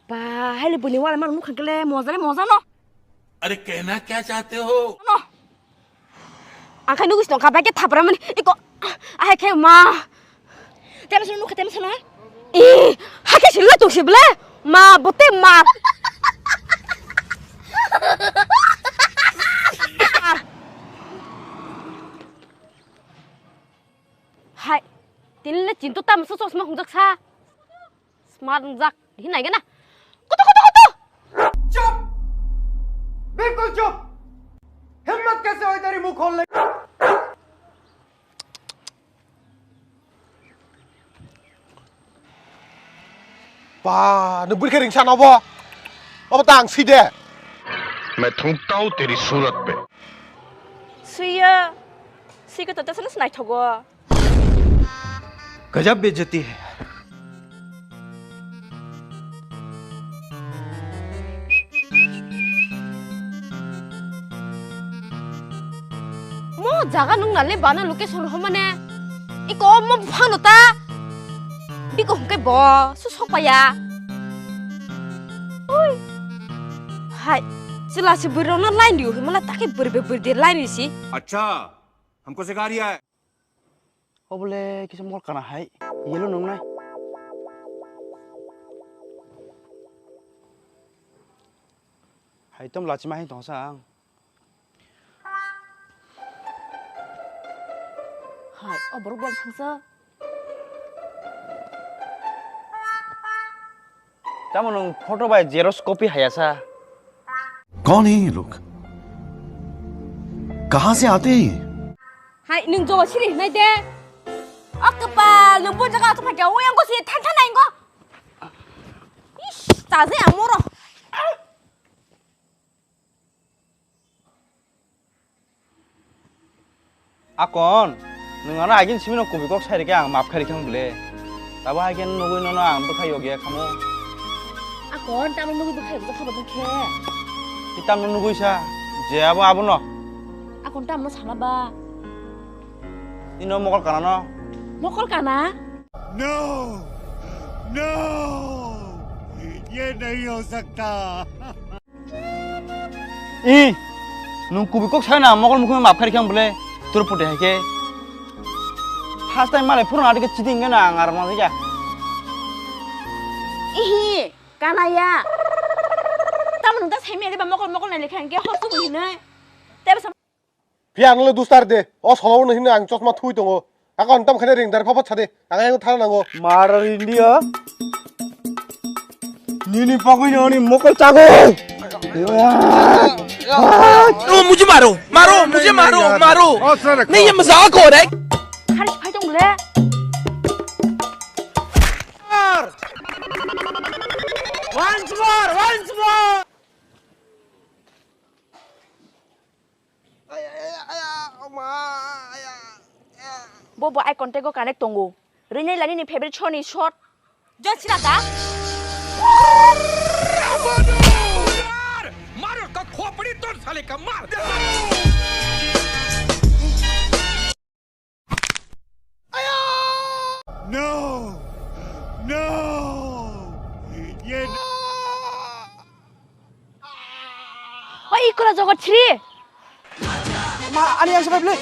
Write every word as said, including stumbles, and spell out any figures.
Ba, haile bini wala mano nukha kele moza le moza no. अरे कहना क्या चाहते हो? No. Ang khai nugis tong kha bai ke thapra mani iko. Ahai khe ma. Temo sunu nukha temo sunu. Eh, hakhe sila tong si bele. Ma bote ma. Hai. Tinle chintu tam su chosma hungjak sa. Smart jak, hinai gana. Kutu, kutu, kutu. चुप! बिल्कुल चुप! हिम्मत कैसे हुई तेरी मुंह खोलने की? Ba, nwng bwrwi khe ringsa no bo? Obo ta ang swi de. मैं थूकता हूँ तेरी सूरत पे। Swiya, swi khe to tesa no swnai thogo. गजब बेइज्जती है यार। Mo jaga nung nale bana location ho mane. Iko mo phano ta. Biko hwnkhe bo su sokpaya. Ui. Hai. Chila se bwrwi rokno line riyo himala takhe bwrwi bai bwrwi de line risi. अच्छा, हमको सिखा रिया है। Obole kisa mol kana hai, yellow nungnai. Hai tom lachima hai tongsa ang. Hai, o borok bwlai thangsa. Tamo nwng photo bai xerox copy hayasa? कौन है ये लोग? कहाँ से आते हैं ये? Hai, nwng joba siri hinai de. O kwpal, nwng bo jaga aswk phaikha, o yang gosi than than nai ngo. Ish, ta je ang moro. Akon, nwng ano agin simi no kubui kok sai rikhe ang map khai rikhe ang bwle. Tabo hai khe nugui nono ang bwkhai yokya khamu. Akon, tamo nugui bwkhai yokya khabo dukhe. Ti tamo nugui sa, je abo abono. Akon tamo sana ba. Ino mokol kana no. Mokol kana? No! No! ये नहीं हो सकता। I, nwng kubui kok sai na mokol mukhung map khai rikhe ang bwle. Tur puti hai khe. First time malai phuruna dikhe chiding gana ang aram nang ya. Ihi, kana ya. Tamo nwng ta sai mele ba mokol mokol nai lekha hingke hor subu hinai. Tebo sam- Phiya ang le dustar de. O solo no hino ang chosma thui tongo. Ako antam khane ring dar phapat sade. Ang ayang thana nango. Mara India. Nini pagwi no ni mokol chago. ओ मुझे मारो, मारो, मुझे मारो, मारो। नहीं, ये मजाक हो रहा है। Khari phai tong le. Once more, once more. Bo bo eye contact o connect tongo. Rinai lani ni favorite show ni shot. John Cena ta? मार, मार उसका खोपड़ी तोड़ साले का, मार। No! No! ये Oi, ikora jogot sri. Ma, ani yang sebelah beli.